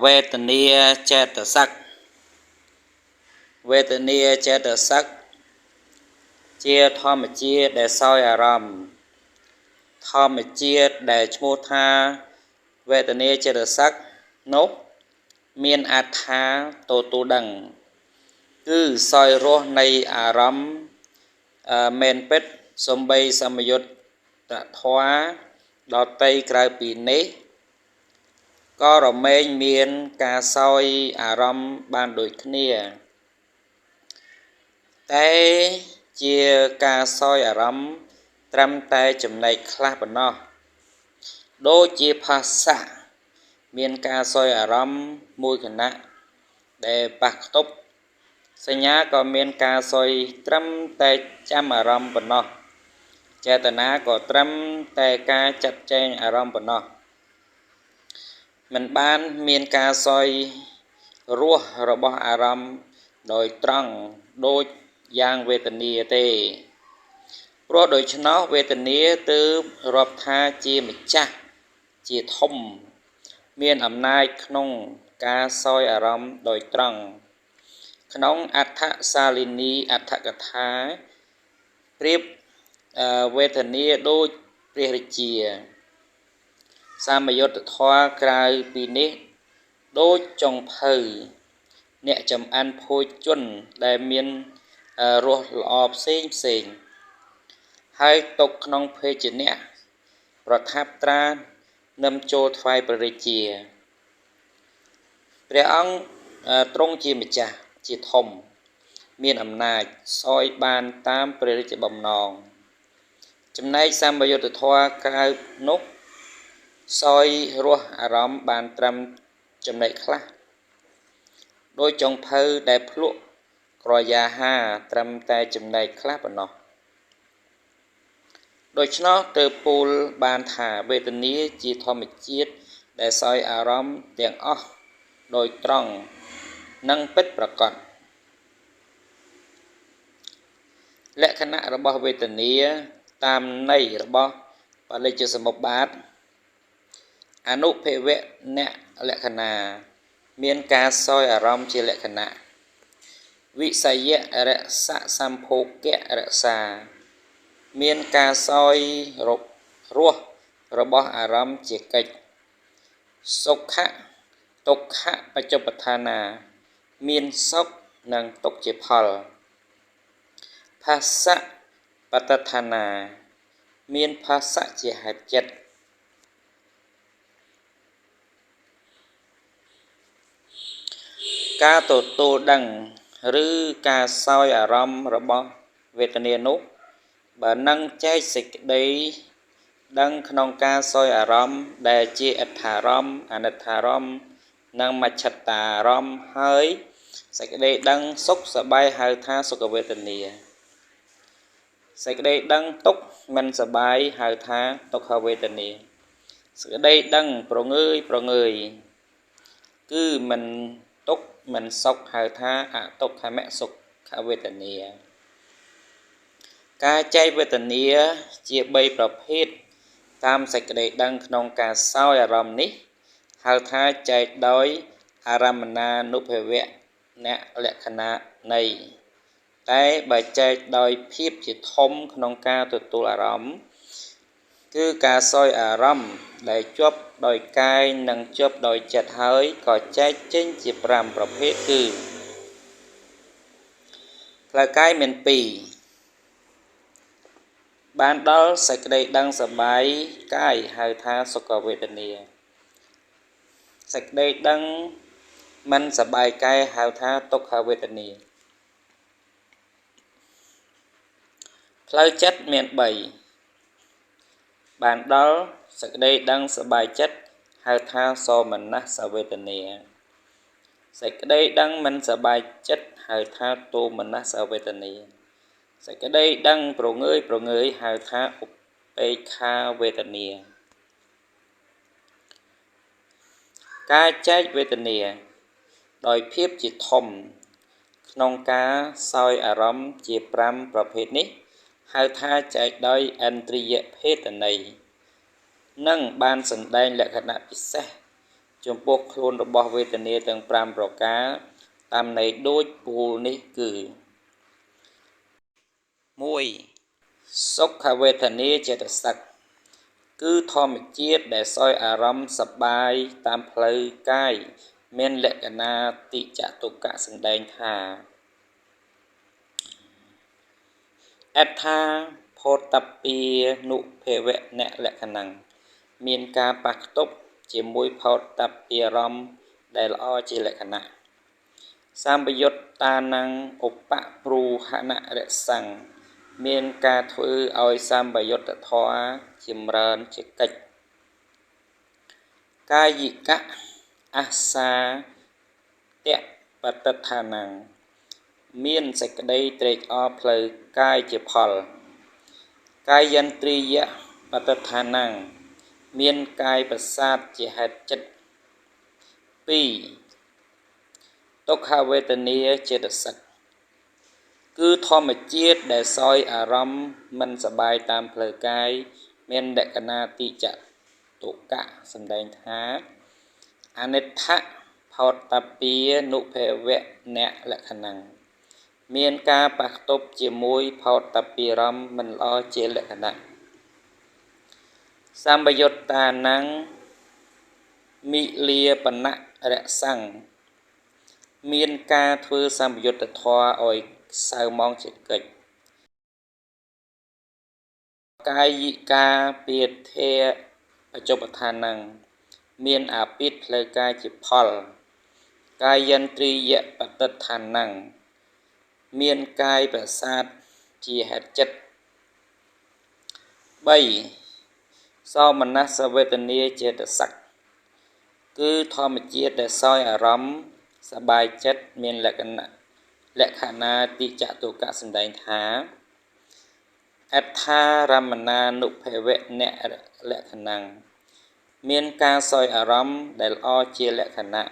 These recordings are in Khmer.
វេទនាចេតសិកវេទនាចេតសិកជាធម្មជាតិដែលសោយអារម្មណ៍ធម្មជាតិដែលឈ្មោះថាវេទនាចេតសិកនោះមានអត្ថាទទួលដឹងគឺសោយរសនៃអារម្មណ៍មែនពិតសំបីសមយុទ្ធធម៌ដតីក្រៅពីនេះក៏រមែងមានការសោយអារម្មណ៍បានដូចគ្នាតែជាការសោយអារម្មណ៍ត្រឹមតែចំណែកខ្លះប៉ុណ្ណោះដូចជាផាសៈមានការសោយអារម្មណ៍មួយខណៈដែលប៉ះខ្ទប់សញ្ញាក៏មានការសោយត្រឹមតែចាំអារម្មណ៍ប៉ុណ្ណោះចេតនាក៏ត្រឹមតែការចាត់ចែងអារម្មណ៍ប៉ុណ្ណោះមិនបានមានការសោយរសរបស់អារម្មណ៍ដោយត្រង់ដូចយ៉ាងវេទនាទេព្រោះដូច្នោះវេទនាទើបរាប់ថាជាម្ចាស់ជាធំមានអំណាចក្នុងការសោយអារម្មណ៍ដោយត្រង់ក្នុងអដ្ឋសាលិនីអដ្ឋកថាប្រៀបវេទនាដូចព្រះរាជាសមយុទ្ធធម៌ក្រៅពីនេះដូចចុងភៅអ្នកចំអានភោជនដែលមានរសល្អផ្សេងផ្សេងហើយຕົកក្នុងភេជ្ជៈប្រថាប់ត្រានឹមចូលថ្វាយព្រះរាជាព្រះអង្គទ្រង់ជាម្ចាស់ជាធំមានអំណាចសោយបានតាមព្រះរាជបំណងចំណែកសម្បយុទ្ធធម៌ក្រៅនោះសោយរសអារម្មណ៍បានត្រឹមចំណែកខ្លះដោយចុងភៅដែលភ្លក់ក្រយាហាត្រឹមតែចំណែកខ្លះប៉ុណ្ណោះដូច្នោះទើបពូលបានថាវេទនាជាធម្មជាតិដែលសោយអារម្មណ៍ទាំងអស់ដោយត្រង់និងពិតប្រាកដលក្ខណៈរបស់វេទនាតាមន័យរបស់បដិច្ចសមុប្បាទអនុភវៈអ្នកលក្ខណៈមានការសោយអារម្មណ៍ជាលក្ខណៈវិសយរសសម្ភោគៈរសាមានការសោយរសរបស់អារម្មណ៍ជាកិច្ចសុខៈទុក្ខបច្ចុប្បដ្ឋានាមានសុខនិងទុក្ខជាផលផាសៈបតដ្ឋានាមានផាសៈជាហេតុចិត្តការទទួលដឹងឬការសោយអារម្មណ៍របស់វេទនានោះបើនឹងចែកសេចក្តីដឹងក្នុងការសោយអារម្មណ៍ដែលជាអត្ថារម្មណ៍អនិត្ថារម្មណ៍និងមជ្ឈត្តារម្មណ៍ហើយសេចក្តីដឹងសុខសប្បាយហៅថាសុខវេទនាសេចក្តីដឹងទុក្ខមិនសប្បាយហៅថាទុក្ខវេទនាសេចក្តីដឹងប្រងើយប្រងើយគឺមិនទុក្ខមិនសុខហៅថាអទុក្ខមសុខវេទនាការចែកវេទនាជា3ប្រភេទតាមសេចក្តីដឹងក្នុងការសោយអារម្មណ៍នេះហៅថាចែកដោយអារម្មណានុភវៈអ្នកលក្ខណៈនៃតែបើចែកដោយភាពជាធំក្នុងការទទួលអារម្មណ៍គឺការសោយអារម្មណ៍ដែលជាប់ដោយកាយនិងជាប់ដោយចិត្តហើយក៏ចែកចេញជា5ប្រភេទគឺផ្លូវកាយមាន2បានដល់សេចក្តីដឹងសប្បាយកាយហៅថាសុខវេទនាសេចក្តីដឹងមិនសប្បាយកាយហៅថាទុក្ខវេទនាផ្លូវចិត្តមាន3បានដល់សេចក្តីដឹងសប្បាយចិត្តហៅថាសោមនស្សវេទនាសេចក្តីដឹងមិនសប្បាយចិត្តហៅថាទោមនស្សវេទនាសេចក្តីដឹងប្រងើយប្រងើយហៅថាឧបេក្ខាវេទនាការចែកវេទនាដោយភាពជាធំក្នុងការសោយអារម្មណ៍ជា5ប្រភេទនេះហៅថាចែកដោយឥន្ទ្រិយភេទន័យនិងបានសម្ដែងលក្ខណៈពិសេស ចំពោះខ្លួនរបស់វេទនាទាំង5ប្រការតាមន័យដូចពូលនេះគឺ1សុខវេទនាចេតសិកគឺធម្មជាតិដែលសោយអារម្មណ៍សប្បាយតាមផ្លូវកាយមានលក្ខណៈតិចតុកៈសម្ដែងថាអត្ថាផោតពានុភវនលក្ខណੰមានការប៉ះខ្ទប់ជាមួយផោតពារម្មណ៍ដែលល្អជាលក្ខណៈសម្បយុត្តានੰឧបព្រូហនរសੰមានការធ្វើឲ្យសម្បយុត្តធម៌ចម្រើនជាកិច្ចកាយិកៈអាសាតបតិដ្ឋានੰមានសេចក្តីត្រេកអរផ្លូវកាយជាផលកាយន្ទ្រិយបតិដ្ឋានੰមានកាយប្រសាទជាហេតុចិត្ត2ទុក្ខវេទនាចេតសិកគឺធម្មជាតិដែលសោយអារម្មណ៍មិនសប្បាយតាមផ្លូវកាយមានលក្ខណៈតិចតុកៈសម្ដែងថាអនិដ្ឋផោតពានុភវនលក្ខណੰមានការប៉ះខ្ទប់ជាមួយផោតពារម្មណ៍មិនល្អជាលក្ខណៈសម្បយុត្តានੰមិលាបនរសੰមានការធ្វើសម្បយុត្តធម៌ឲ្យសៅមងជាកិច្ចកាយិកាពាធេបច្ចុប្បន្ននមានអាពាធផ្លូវកាយជាផលកាយន្ទ្រិយបតិដ្ឋានੰមានកាយប្រសាទជាហេតុចិត្ត3សោមនស្សវេទនាចេតសិកគឺធម្មជាតិដែលសោយអារម្មណ៍សប្បាយចិត្តមានលក្ខណៈតិចតុកៈសម្ដែងថាអត្ថារមណានុភវនលក្ខណੰមានការសោយអារម្មណ៍ដែលល្អជាលក្ខណៈ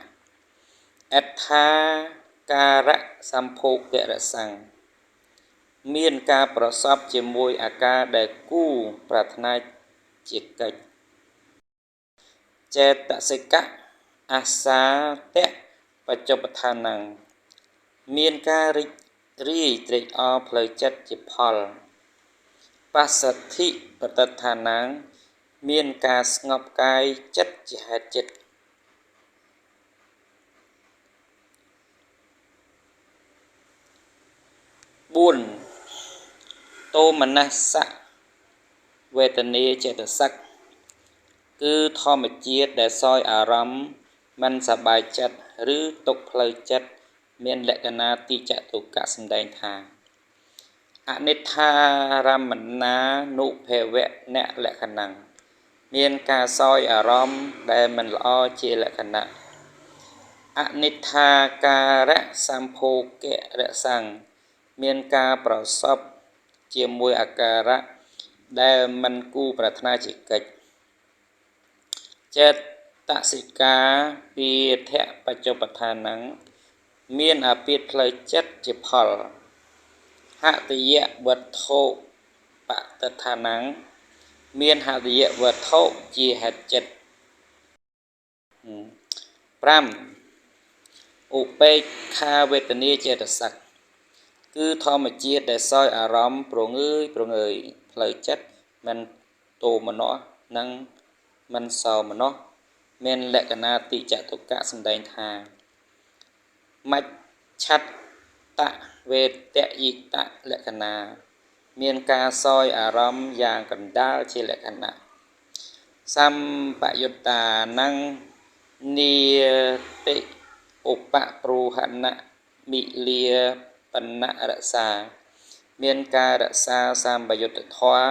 អត្ថាការៈសម្ភោគរសੰមានការប្រសពជាមួយអាការដែលគូប្រាថ្នាជាកិច្ចចេតសិកៈអាសាតបច្ចុប្បន្ននមានការរីករាយត្រេកអរផ្លូវចិត្តជាផលបស្សទ្ធិបតិដ្ឋានੰមានការស្ងប់កាយចិត្តជាហេតុចិត្ត4ទោមនស្សវេទនាចេតសិកគឺធម្មជាតិដែលសោយអារម្មណ៍មិនសប្បាយចិត្តឬទុក្ខផ្លូវចិត្តមានលក្ខណៈតិចតុកៈសម្ដែងថាអនិដ្ឋារមណានុភវនលក្ខណੰមានការសោយអារម្មណ៍ដែលមិនល្អជាលក្ខណៈអនិដ្ឋាការៈសម្ភោគរសੰមានការប្រសពជាមួយអាការៈដែលមិនគូប្រាថ្នាជាកិច្ចចេតសិកាពាធៈបច្ចុប្បន្ននមានអាពាធផ្លូវចិត្តជាផលហតយវត្ថុបតិដ្ឋានੰមានហតយវត្ថុជាហេតុចិត្ត5ឧបេក្ខាវេទនាចេតសិកគឺធម្មជាតិដែលសោយអារម្មណ៍ប្រងើយផ្លូវចិត្តមិនទោមនស្សនិងមិនសោមនស្សមានលក្ខណៈតិចតុកៈសម្ដែងថាមច្ឆត្តវេទយិតលក្ខណៈមានការសោយអារម្មណ៍យ៉ាងកណ្ដាលជាលក្ខណៈសម្បយុត្តានੰនីតិឧបព្រូហនមិលាបនរសាមានការរក្សាសម្បយុត្តធម៌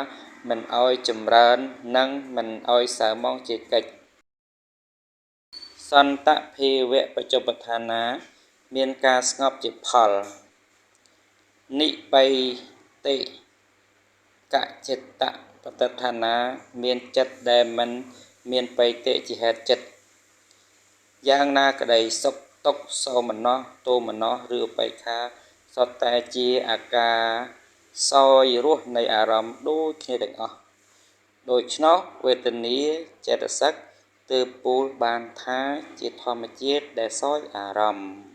មិនឲ្យចម្រើននិងមិនឲ្យសៅមងជាកិច្ចសន្តភាវៈបច្ចុប្បន្នណាមានការស្ងប់ជាផលនិបៃតិកចិត្តបតិដ្ឋានាមានចិត្តដែលមិនមានបៃតិជាហេតុចិត្តយ៉ាងណាក្តីសុខទុក្ខសោមនស្សទោមនស្សឬឧបេក្ខាសុទ្ធតែជាអាការសោយរសនៃអារម្មណ៍ដូចគ្នាទាំងអស់ដូច្នោះវេទនាចេតសិក ទើបពោលបានថាជាធម្មជាតិដែលសោយអារម្មណ៍។